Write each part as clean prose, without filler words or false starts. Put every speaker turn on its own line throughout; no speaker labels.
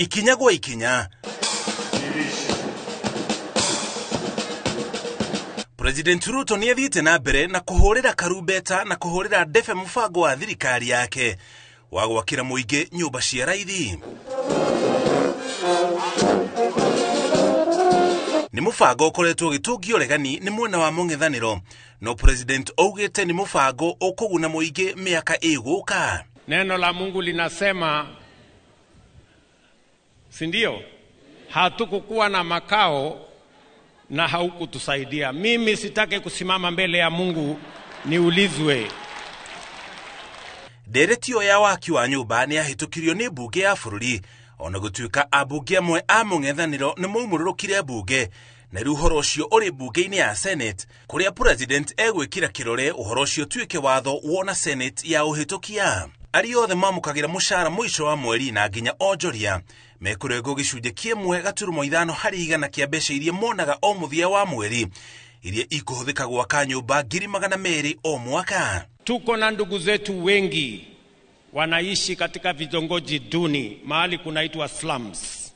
Ikinya gwa ikinya, President Ruto nĩ athiĩte na mbere na kũhũrĩra karumbeta na kũhũrĩra ndebe mũbango wa thirikari yake wa gwakĩra mũingĩ nyũmba cia raithi. Nĩ mũbango ũkoretwo ũgĩtũngio ũregani nĩ mwena wa mũng'ethanĩro, no President augĩte nĩ mũbango ũkũguna mũingĩ mĩaka ĩgũka.
Neno la Mungu linasema, si ndio? Hatukukuwa na makao na haukutusaidia. Mimi sitaki kusimama mbele ya Mungu niulizwe.
Ndereti ĩyo ya waki wa nyũmba nĩ yahĩtũkirio nĩ mbunge ya bũrũri, ona gũtuĩka ambunge amwe a mũng'ethanĩro nĩ maumũrũrũkire mbunge, na rĩu ũhoro ũcio ũrĩ mbunge-inĩ ya Senate, kũrĩa President egwĩkĩra kĩrore ũhoro ũcio ũtuĩke watho wona Senate ya ũhĩtũkia. Arĩa othe mamũkagĩra mũcara mũico wa mweri na nginya onjoria mekũrengwo gĩcunjĩ kĩmwe gaturumo ithano harĩ igana kĩa mbeca iria monaga o mũthia wa mweri, iria ikũhũthĩka gwaka nyũmba 200,000 o mwaka.
Tuko na ndugu zetu wengi wanaishi katika vitongoji duni, mahali kunaitwa slums,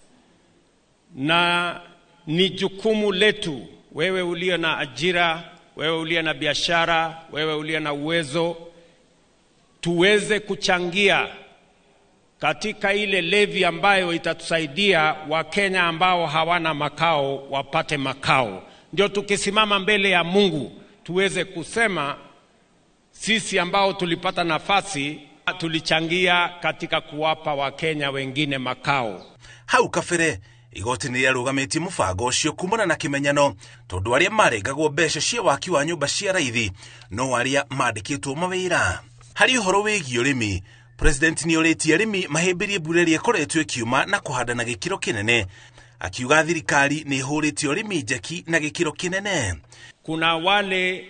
na ni jukumu letu, wewe ulio na ajira, wewe ulio na biashara, wewe ulio na uwezo, tuweze kuchangia katika ile levi ambayo itatusaidia Wakenya ambao hawana makao wapate makao. Ndio tukisimama mbele ya Mungu tuweze kusema sisi ambao tulipata nafasi tulichangia katika kuwapa Wakenya wengine makao.
Hau kabere igoti nĩ rĩarũgamĩtie mũbango ũcio kumana na kĩmenyano, tondũ arĩa marengagwo mbeca cia waki wa nyũmba cia raithi no arĩa mandĩkĩtwo mawĩra. Harĩ ũhoro wĩgiĩ ũrĩmi, President nĩ orĩtie arĩmi mahĩmbĩrie mbura ĩrĩa ĩkoretwo ĩkiuma na kũhanda na gĩkĩro kĩnene, akiuga thirikari nĩ ĩhũrĩte ũrĩmi njeki na gĩkĩro kĩnene.
Kuna wale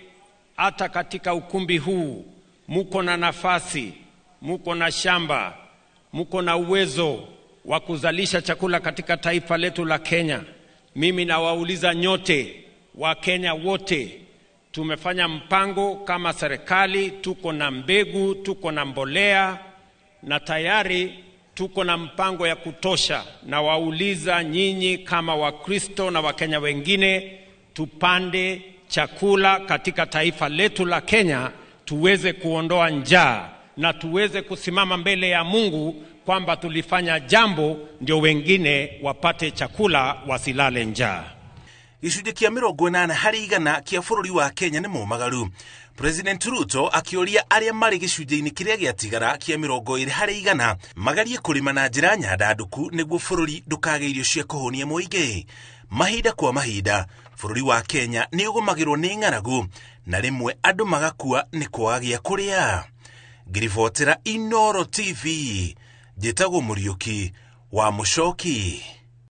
hata katika ukumbi huu muko na nafasi, muko na shamba, muko na uwezo wa kuzalisha chakula katika taifa letu la Kenya. Mimi nawauliza nyote, Wakenya wote, tumefanya mpango kama serikali, tuko na mbegu, tuko na mbolea na tayari tuko na mpango ya kutosha. Na wauliza nyinyi kama Wakristo na Wakenya wengine, tupande chakula katika taifa letu la Kenya, tuweze kuondoa njaa na tuweze kusimama mbele ya Mungu kwamba tulifanya jambo ndio wengine wapate chakula wasilale njaa.
Gĩcunjĩ kĩa 80 harĩ igana kĩa bũrũri wa Kenya nĩ mũmagaru. President Ruto akĩũria arĩa marĩ gĩcunjĩ-inĩ kĩrĩa gĩatigara kĩa 20 harĩ igana magarie kũrĩma na njĩra nyandandũku nĩguo bũrũri ndũkage irio cia kũhũnia mũingĩ. Mahinda kwa mahinda bũrũri wa Kenya nĩ ũgũmagĩrwo nĩ ng'aragu na rĩmwe andũ magakua nĩ kwaga gĩa kũrĩa. Ngĩribotera Inooro TV, njĩtagwo Mũriũki wa Mũcoki.